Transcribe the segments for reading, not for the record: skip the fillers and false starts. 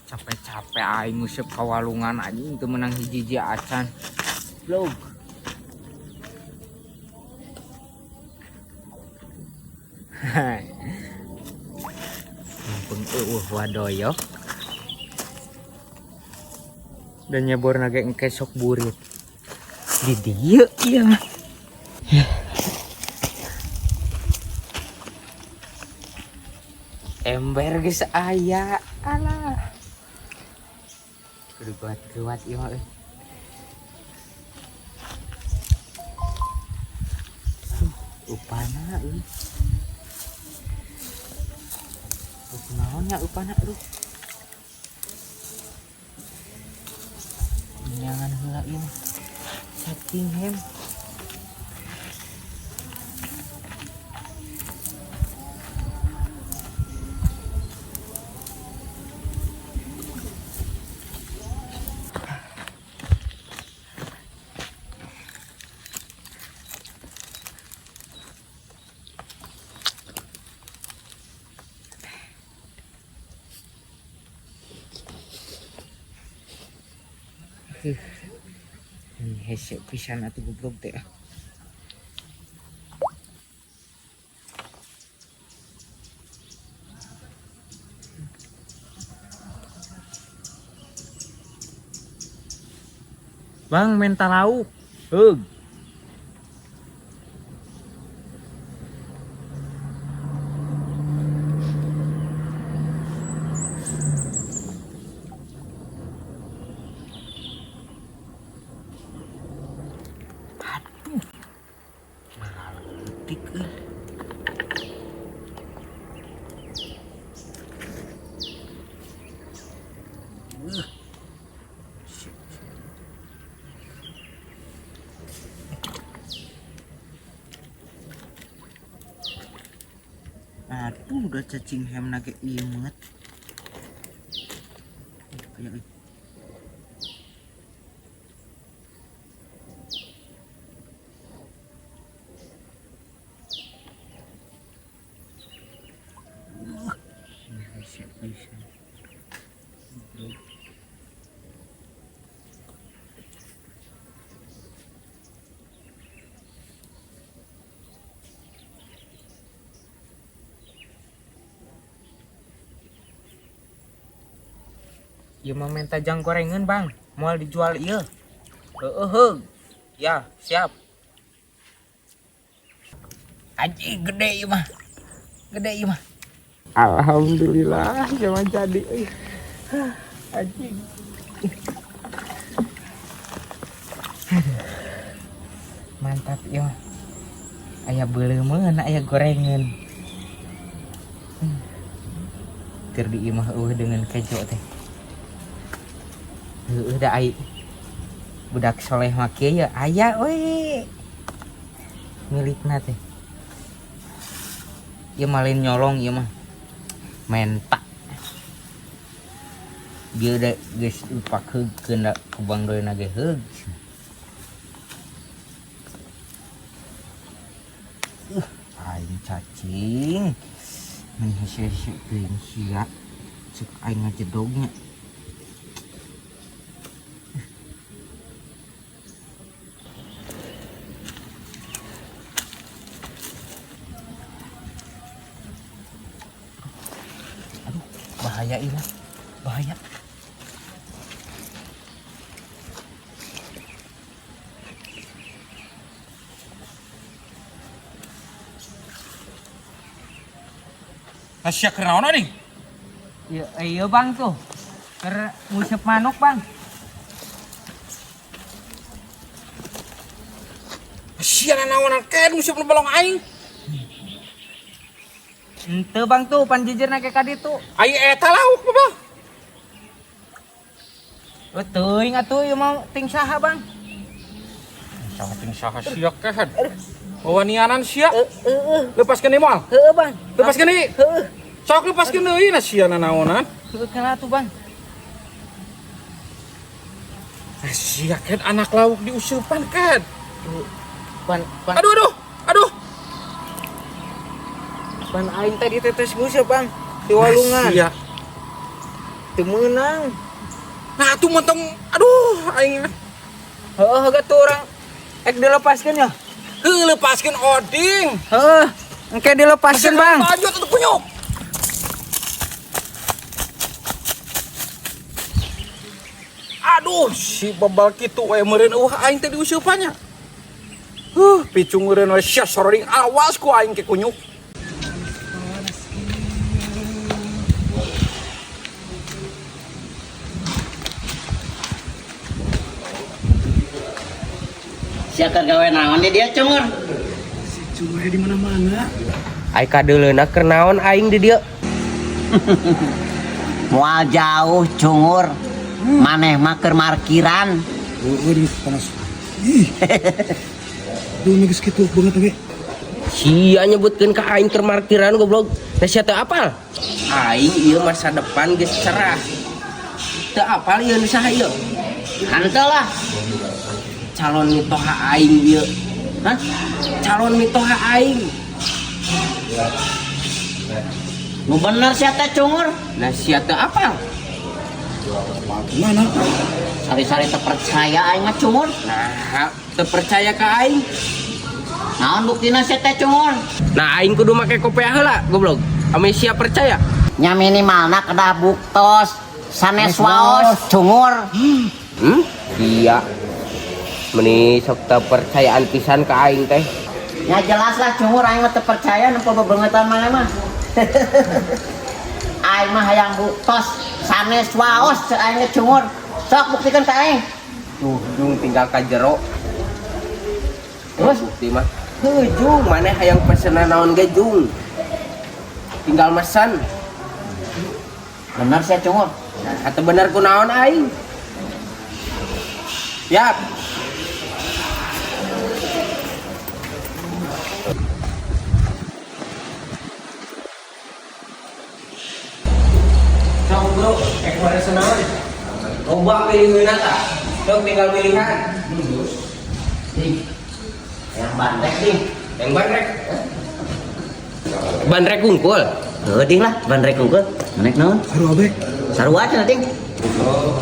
Capek-capek aing nguseup ka walungan anjing teu meunang hiji-hiji acan. Blog. Mumpung eueuh wadoyok. Dan nyebor nage engke sok burit. Di dieu ieu mah. Ember geus aya. Alah. Kudu kuat-kuat ieu mah euy. Upana euy. Kunaon nya upana aduh. Nyangan heula ieu mah. Cacing hem. Hese pisan atuh goblok teh. Bang menta lauk. Heug. Aduh, udah cacing hem nage imet. Kayak ieu mah menta jang gorengan bang, moal dijual ieu. Heueuh heug. Ya, siap. Anjing gede ieu mah. Gede ieu mah. Alhamdulillah, jangan jadi euy. Anjing. Mantap ieu mah. Aya beuleumeun, aya gorengan. Keur di imah eueuh dengan kejo teh. Heueuh da ai budak soleh mah kieu ya aya we milikna teh. Ieu mah lain nyolong ieu mah. Menta. Bieu da geus dipakheugkeun da ku Bang Doyna ge heug. Aing cacing. Mun hese-hese teuing sia. Cek aing ngajedognya. Aduh, bahaya ini, bahaya. Asya kenaon nih? Iya, iya bang tuh. Keur nguseup manuk bang. Asya naonan kayak nguseup nu balong aing. Henteu bang tuh pan jijirna ke ka ditu. Ai eta lauk mah bang. Oh, teuing atuh ieu mah ting saha bang? Saha ting saha sia kehed. Wawanianan sia. Heeh. Lepaskeun deui moal. Heeh bang. Lepaskeun deui. Heeh. Sok lepaskeun deui na sia nanaonan. Heeh kana tuh bang. Sia kehed anak lauk diuseupan kehed. Pan, pan. Aduh aduh. Aduh. Pan aing tadi tetes nguseup bang di walungan. Sia. Teu meunang. Nah, atuh montong aduh aing. Heeh, heuh tuh urang ek dilepaskeun ya. Heuh, lepaskeun Oding. Heeh, engke dilepaskeun, Bang. Lanjut atuh kunyuk. Aduh, si bebal kitu we meureun eueuh aing teh diuseupannya. Huh, picung meureun we sia soroding awas ku aing ke kunyuk. Sia keur gawe naon di dia cungur? Ai kadeuleuna keur naon aing di dieu? Moal jauh cungur. Maneh mah keur markiran. Oh, ini panas. Ih. Duh, ini geus kitu banget we. Sia nyebutkeun ka aing keur markiran goblok. Teh sia teu apal. Aing ieu masa depan geus cerah. Teu apal ieu nu saha ieu? Henteu lah. Calon mitoha aing ieu. Hah? Calon mitoha aing. Nu bener sia teh cungur. Nah sia teu apal. Mana? Sari-sari teu percaya aing mah cungur. Nah, teu percaya ka aing. Naon buktina sia teh cungur? Nah, aing kudu make kopiah heula, goblok. Ame sia percaya. Nya minimalna kedah buktos sanes waos cungur. Hmm? Iya. Meni sok teu percayaan pisan ka aing teh. Ya jelas lah cungur aing mah teu percaya nempo bebengetan maneh mah. Aing mah hayang buktos sanes waos cek aing ge cungur. Sok buktikan ka aing. Tuh, jung tinggal ka jero. Terus? Bukti mah. Heuh, jung, maneh hayang pesenan naon ge jung. Tinggal mesen. Bener sia cungur. Nah, atau bener ku naon aing. Siap. Sok bro, ek mana senaon? Loba pilihanna tah. Sok tinggal pilihan. Ding. Yang bandrek ding. Yang bandrek. Bandrek unggul. Heuh ding lah, bandrek unggul. Naik naon? Sarua be. Sarua cenah ding. Oh.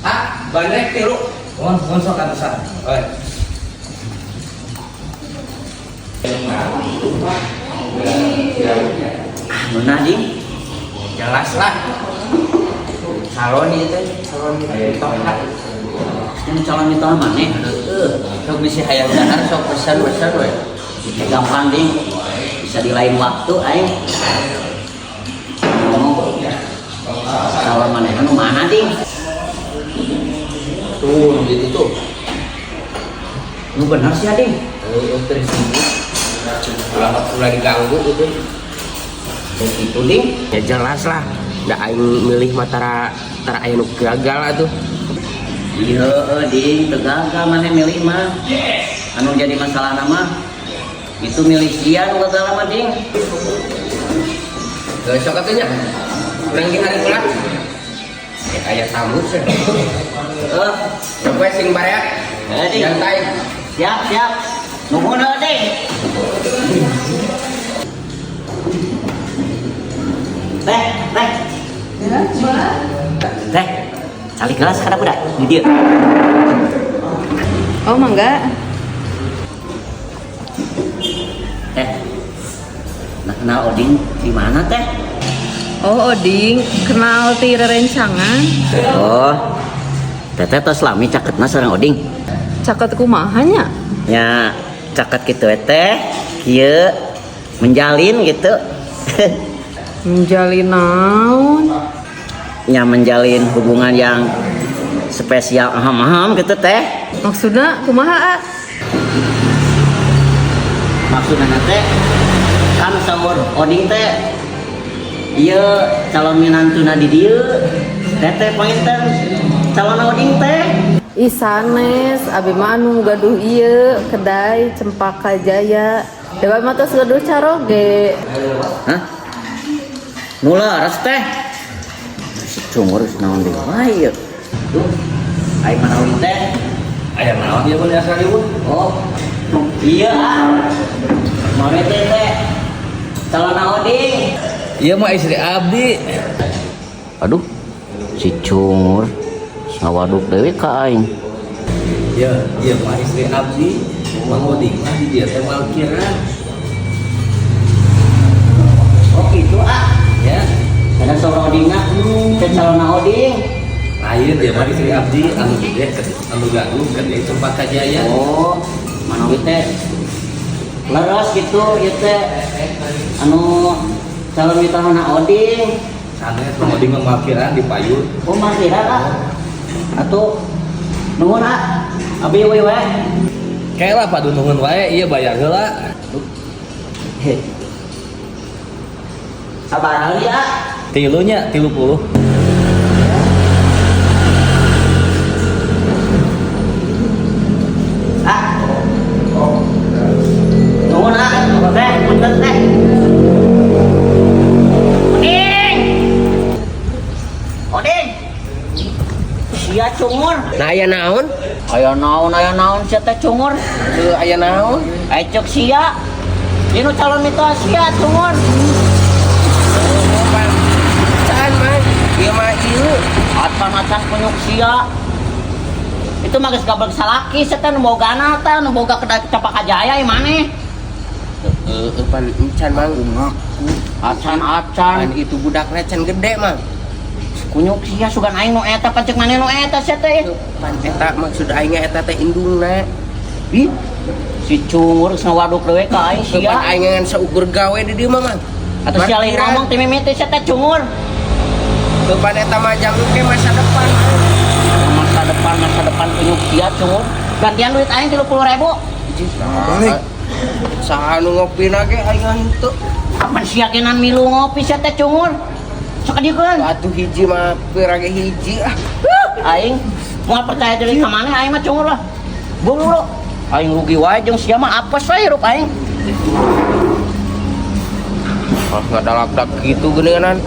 Ah, bandrek tilu. Mohon, mohon sok atuh sah. Oi. Ah, nuna ding. Jelas lah. Calon ieu teh, calon mitoha. Ini calon mitoha maneh. Heeh. Sok bisi hayang dahar sok pesan-pesan we. Ya, gampang ding. Bisa di lain waktu aing. Ngomong calon maneh nu mana ding? Tuh, gitu tuh. Nu bener sih ding. Heeh, tersinggung. Ulah ulah diganggu gitu. Kayak gitu ding. Ya jelas lah. Da aing milih mah tara tara aya nu gagal atuh. Iya ding, teu gagal maneh milih mah. Anu jadi masalah nama itu milih sia nu gagal mah ding. Geus sok atuh nya. Urang ge hari ulah. Ya aya tamu sih. Heeh. Sok we sing barea. Eh, ding. Santai. Siap, siap. Nuhun heuh ding. Teh, teh. Teh, calik gelas kada budak di dieu. Oh, mangga. Teh. Nah, kenal Oding di mana teh? Oh, Oding, kenal ti rerencangan. Oh. Teteh tos lami caketna sareng Oding. Caket kumaha nya? Ya, caket kitu we teh, kieu menjalin gitu. Menjalin naon? Ya menjalin hubungan yang spesial aham-aham gitu teh. Maksudna kumaha, A? Maksudna teh kan saur Oding teh ieu calon minantuna di dieu. Teteh panginten calon Oding teh. Ih sanes, abi mah anu gaduh ieu kedai Cempaka Jaya. Dewa mah tos gaduh caroge. Hah? Nu leres teh. Si cungur geus naon deui wae ieu. Duh, ai manawi teh. Aya naon ieu mun asa riweuh? Oh. Iya ah. Mami teh teh calon Oding. Ieu mah istri abdi. Aduh. Si cungur ngawaduk deui ka aing. Ya, iya mah istri abdi, Mang Oding mah di dieu teh malkiran. Oh gitu ah. Ya, Ada saur Odingna, teh calonna Oding. Lain dia mah istri abdi anu gede anu gaduh gede Cempaka Jaya. Oh, manawi teh leres gitu ieu teh anu calon mitahna Oding. Sanes Mang Oding mah malkiran di payun. Oh, markiran ah. Atuh nuhun ah. Abi we we. Kayak lah Pak nuhun wae ieu bayar heula. Sabaraha ya? Tilunya 30. Ah. Nuhun ah. Teh, punten teh. Oding. Oding. Sia cungur. Nah aya naon? Aya naon sia teh cungur. Teu aya naon? Aya cek sia. Ieu nu calon mitoha sia cungur. Can mah, ieu mah ieu. Acan-acan kunyuk sia. Itu mah geus gablek salaki sia teh nu bogana teh nu boga kedai Cempaka Jaya ieu maneh. Heeh, pan encan mang. Ngaku. Acan-acan Pan itu budakna can gede mang. kunyuk sia sugan aing nu eta pancek maneh nu eta sia teh. Pan eta maksud aing eta teh indungna. Ih, si cungur geus ngawaduk deui ka aing Pan sia. aing ngan saukur gawe di dieu mah mang. Atuh sia lain ngomong teh mimiti sia teh cungur. Pan eta mah jang ke masa depan. Masa depan kunyuk sia cungur. Gantian duit aing 30.000. Balik. Saha nu ngopina ge aing henteu. Kapan sia kenan milu ngopi sia teh cungur? Sok dieukeun. Atuh hiji mah pira ge hiji ah. Aing moal percaya deui ka maneh aing mah cungur lah. Buru. Aing rugi wae jeung sia mah apes wae hirup aing. Ah ngadalak-dak gitu geuningan.